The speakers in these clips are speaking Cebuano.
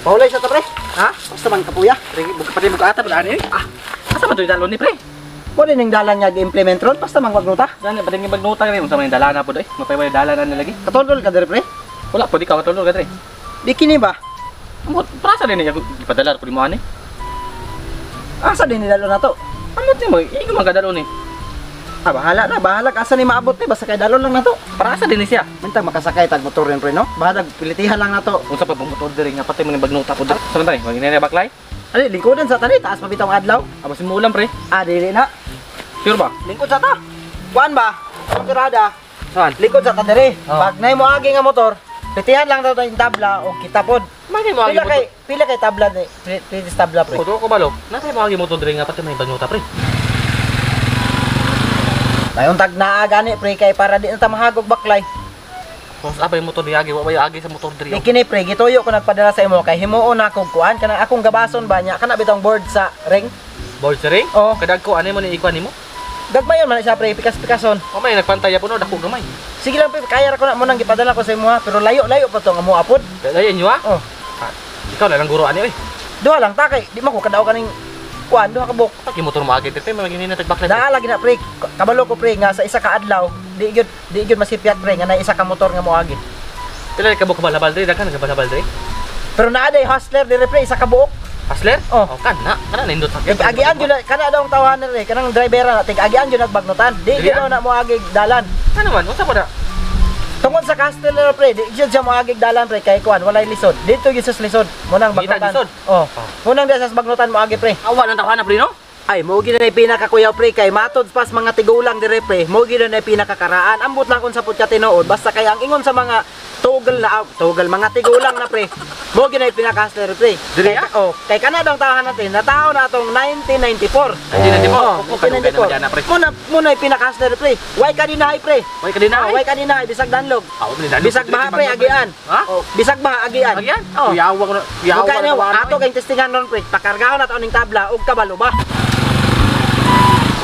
Paulay sa ta, pre. Ha? Basta man kapuya. Pre, buka pati buka ata pala ani. Ah. Asa man to yung dalon ni, pre? Pwede ning dalan niya gi-implement ron basta man wag nuta. Gani pa din yung bagnuta kami unsa man yung dala na po doy. Mapay dala na nilagi. Katulol ka diri, pre. Wala po di ka katulog ka, pre. Di kini ba? Amot, prasa din niya ipadala ko di mo ani. Asa din nidalo na to? Amot ni mo, igo man kadalo ni. Ah, bahala na, bahala ka asa ni maabot ni basta kay dalon lang na to. Prasa din ni siya. Mintag makasakay tag motor rin, pre, no? Bahala pilitihan lang na to. Unsa pa pang motor diri nga patay man yung bagnuta po doy. Sa man tani, magina na baklay. Ali, lingkodan sa tani, taas pa bitong adlaw. Aba simulan, pre. Ah, dili na. Sure ba? Lingkod sa ta. Kuan ba? Ang tirada. Saan? Lingkod sa ta diri. Oh. Pag nay mo agi nga motor, pitihan lang daw tayong tabla o kita pod. Magay mo agi Pila motor. kay pila kay tabla ni pilis tabla, pre. Motor ko balo. Natay mo agi motor diri nga patay man yung bagnuta, pre. Dayon tag naa gani, pre, kay para di na ta mahagog baklay. Kung sa abay motor di agi, wa ba yung agi sa motor diri? Di kini, pre, gituyo ko nagpadala sa imo kay himuon na akong kuan kanang akong gabason ba niya kana bitong board sa ring. Board sa ring? Oo. Kadag ko ani mo ni ikuan nimo? Gagmayon man na siya, pre, pikas-pikason. O may nagpantay po no dako gamay. Sige lang, pre, kaya ra ko na mo nang gipadala ko sa imo ha, pero layo-layo pa to nga mo apod. Dai inyo ah. Oh, Ikaw na lang guro ani oy. duha lang ta kay di man ko kadao kaning kuan duha ka buok. Pag yung motor mo agi diri, may magina tagbaklay. Naa lagi na, pre, kabalo ko, pre, nga sa isa ka adlaw, di gyud masipyat, pre, nga na isa ka motor nga moagi. Pila ka buok balabal diri, daghan ka balabal diri. Pero naa day hustler dire, pre, isa ka buok. Hustler? Oh. Oh, kan na. Kana nindot sa Tig agian gyud kana daw ang tawahan dire, kanang drivera na tig agian gyud nagbagnutan. Di Dili, gyud daw na moagi dalan. Ano man, unsa po na? Tungod sa hustler, pre, di gyud siya moagi dalan, pre, kay kuan walay lisod. Dito gyud sa lisod, munang Ngita, bagnutan. lisod? Oh. Oh. Munang di sa bagnutan moagi, pre. Awa nang tawahan na, pre, no? Ay, mo gyud na pinakakuyaw, pre, kay matod pas mga tigulang dire, pre. Mo gyud na pinakakaraan. Ambot lang kung sa pud ka tinuod basta kay ang ingon sa mga tugal na ah, tugal mga tigulang na, pre. Mo gyud na pinaka-hustler, pre. Dili, Kay, oh, kay kana daw ang tawahan natin. Natao na atong 1994. 1994. Oh, Oh, kadugay naman dyan na, pre. Muna muna pinaka-hustler, pre. Way ka dinahay, pre. Way ka dinahay? Oh, way ka dinahay bisag danlog. Awa man dali. Bisag baha, pre, agian. Ha? Oh, bisag baha agian. Agian? Oh. Kuyawa ko na. Kuyawa Kuyawa na tawahan. ato kay testingan ron, pre. Pakargahon na to ning tabla ug kabalo ba.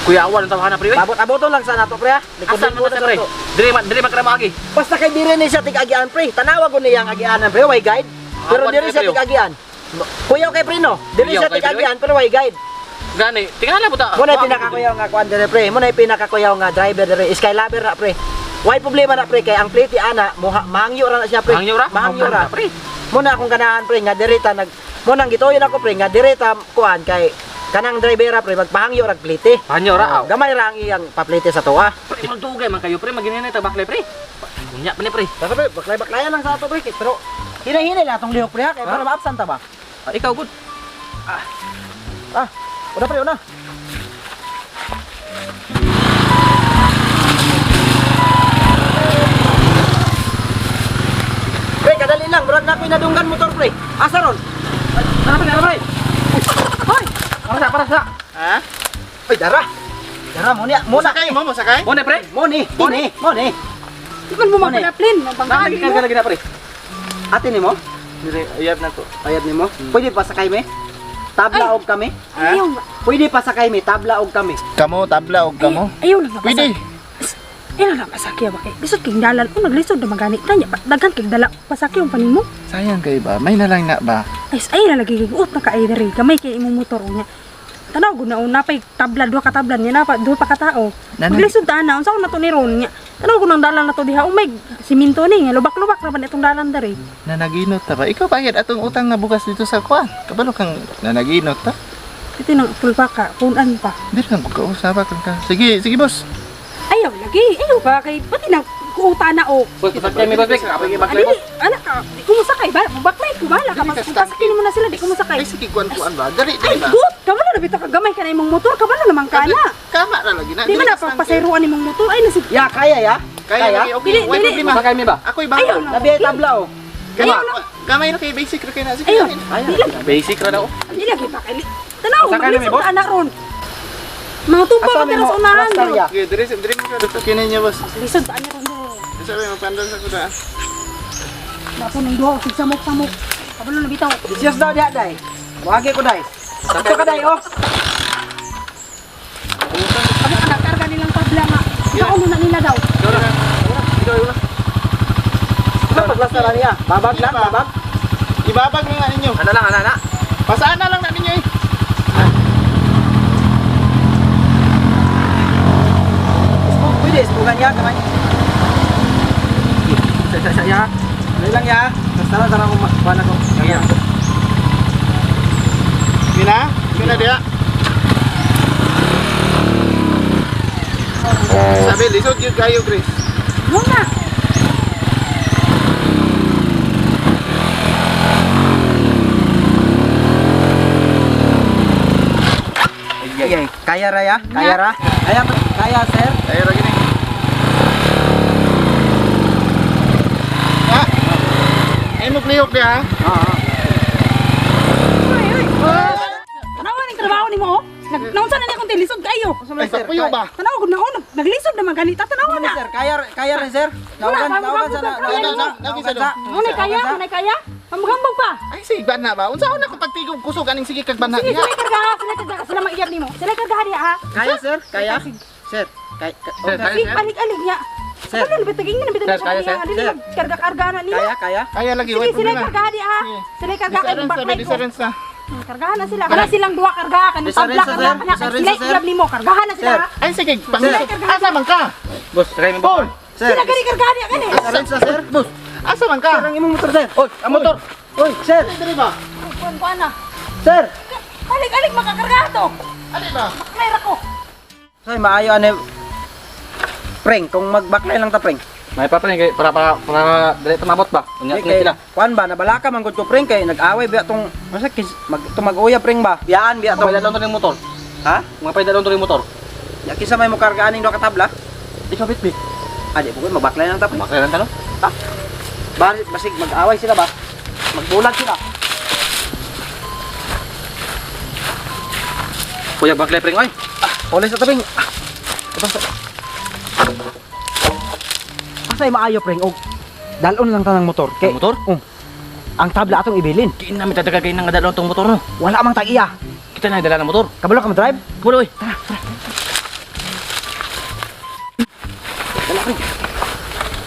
Kuyawa nang tawahan na, pre. oy. Abot-aboton lang sa nato, pre, ha. Asa man sa sa pre? to. Diri man ka maagi. Basta kay dire ni siya tig-agian, pre. Tanawa ko niyang agianan, pre, way guide. Pero Awan dire kay siya pre, oh. tig-agian. Kuyaw kay pre, no. Dire Kuyaw siya kay pre, tig-agian pero way guide. Gani, tingala po ta. Muna pinakakuyaw nga kuan dire, pre. Muna pinakakuyaw nga driver dire. Skylaber na, pre. Way problema na, pre, kay ang plate ana muha mahangyo ra na siya, pre. Mahangyo ra? Mahangyo ra. Pre. Muna akong ganahan, pre, nga dire ta nag munang gituyon ako, pre, nga dire ta kuan kay kanang drivera, pre, magpahangyo ra og plate. Mahangyo ra, aw. Gamay ra ang iyang paplite sa tuwa. Pre, magdugay man kayo, pre, magina na tabaklay, pre. Unya pa ni, pre. Basta, pre, baklay-baklayan lang sa ato, pre. Pero hinahinay lang atong lihok, pre, ha? Kaya para maabsan ta ba? Ah, ikaw good. Ah, una, pre, una. Pre, kadali lang. Murag na ako'y nadunggan motor, pre. Asa ron? Tara, pre, tara, pre. Hoy! Para sa, para sa. Ha? Oy, dara. Dara, muna. Muna Sakay mo, mo sakay? Muna, pre. Muni, muni, muni. Ikon mo Muna. magpalaplin, mabangkaan Lagi mo. ka lagi na, pre. Ate ni mo? Dire, ayab na to. Ayad ni mo? Pwede pa sakay me? Tabla Ay. og kami? Ayaw, Pwede pa sakay me, tabla og kami. Kamo, tabla og kamo. ayaw lang napasa. Pwede. Ayaw lang napasakya ba kay. Lisod kay dalan ko naglisod na magani ta nya. Daghan kay dala pasakya ang panimo. Sayang kay ba? May na lang na ba? Ay, ay na lagi kay uot na kaay diri. Gamay kay imong motor unya. Tanaw gud na una pay tabla duha ka tabla niya na pa duha pa ka tao. Nanay. Maglisod ta na unsa ko na to ni ron niya. Tanaw gud nang dalan na to diha umay siminto ni nga lubak-lubak ra man itong dalan diri. Nanaginot ta ba? Ikaw bayad atong utang nga bugas dito sa kuan. Kabalo kang nanaginot ta. Ito nang tulpa ka, punan pa. Dili kang kausap kang ka. Sige, sige boss. Ayaw lagi, ayaw ba kay pati na kuuta na o. Boss, pasakay mi, boss, pre. Kapag baklay, Adili, boss. anak ka, di ko musakay ba? Baklay ko bahala ka, Dili mas ka kung pasakin mo na sila, di ko musakay. Ay sige kuan kuan ba? Dali Ay, dali ba? good! Kabalo na bitaw ka gamay ka na imong motor, kabalo naman ka na. Kama ra lagi na. Di man na pagpasayroan imong motor, ay nasig. Ya, kaya ya? Kaya lagi okay. Dili, Way dili. problema. Pasakay mi ba? Ako'y bahala. Ayaw na. Labi ay tabla oh. Gamay, gamay ra kay basic ra kay na. Sige. Ayaw. dali. Di lagi, Basic ra daw. di lagi pa kay. Tanaw, Pasakay na mi, maglisod boss. ka na ron. Mga tumba Asa ka mi tira mo? sa unahan Rasta ron. ya. Sige, diri diri mo ka dito kinin niya, boss. Lisod ta na ron. Do. Sa may mapandal sa kuda. Napo nang duha sig samok-samok. Kabalo na bitaw. Disiyos daw diha, day. Wagi ko, day. Ito ka, day, oh. Kamo ka nagkarga nilang tabla nga. Kauno na nila daw. Ikaw na. Ikaw na. Ito, paglasta ra niya. Babag lang, babag. Ibabag na nga ninyo. Ano lang, ana na. Pasaan na lang na ninyo eh. Pwede, ispugan niya, kamay. Sa ya. Dali lang ya. Basta lang, tara kung makuha ko. Iya. Gina? Gina diya. Sabi, lisod yun kayo, Chris. Muna. Sige, kaya ra ya? Kaya ra? Kaya, kaya sir? Kaya ra gini. Ha? Ay mo plihok diha. Oo. Uy, uy. Tanawa ning trabaho nimo oh. Nag naunsa na niya kung tilisod kayo. Ay, sa puyo ba? Tanawa gud na oh, naglisod naman ganita tanawa na. Sir, kaya kaya rin sir. Nawagan, Wala, nawagan sa wala, nawagan wala, sa. wala. Muna kaya, muna kaya. Pamugambog pa. Ay sige bana ba? Unsa na ko pagtigog kusog aning sige kag bana Sige, niya. sila kargaha, sila kargaha, sila maiyab nimo. Sila kargaha diha ha. Kaya sir, kaya. Sir, kaya. Sir, Sige, kaya, sir. balik-alik niya. Sir. Ano na bitagin na bitagin Sir, kaya, sir. Dili Sir. karga-karga na nila. Kaya, kaya. Kaya lagi Sige, way sila problema. kargaha diha ha. Sige. Sila kargaha kay Disarens na, baklay ko. disarens na. Kargahan na sila. Kana silang duha kargaha kanang Disarens tabla na, sir. kargaha kana. Disarens Sila na, sir. iyab nimo kargahan na sila. Sir. ha. Ay sige, panglisod. Asa man ka? Boss, sakay mo ba? Paul, Sir. Sila gani kargaha diha kani. Disarens na sir. Boss. asa man ka? Sir, ang imong motor sir. Oy, ang motor. Oy, sir. Dili ba? Kuan kuan na. Sir. Alik-alik makakargaha to. Ali ba? Baklay ra ko. Say, maayo ano. Preng, kung magbaklay lang ta preng. May pa pre kay para para para dili tumabot ba. Unya Kay, sila. kuan ba nabalaka man gud ko preng kay nag-away biya tong masa kis mag tumag-uya preng ba. Biyaan biya tong. Mga dalon to ning motor. Ha? Mga pa dalon to ning motor. Ya kinsa may mo kargaan ning duha ka tabla? Ikaw bitbit. Ah, di po magbaklay lang ta preng. Baklay lang ta no? Ha? Basig mag-away sila ba? Magbulag sila. Kuya baklay pre oy. Ah, ulis na tabing. Ah, ito sa. Asay maayo preng og dalon lang tanang motor. Kay Ang motor? Oh. Ang tabla atong ibilin. Kiin namin tadaga kay nang dalon tong motor no. Wala mang tag-iya. Kita na dala ng motor. Kabalo ka mo-drive? Kabalo oy. Dala preng.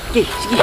Sige, sige.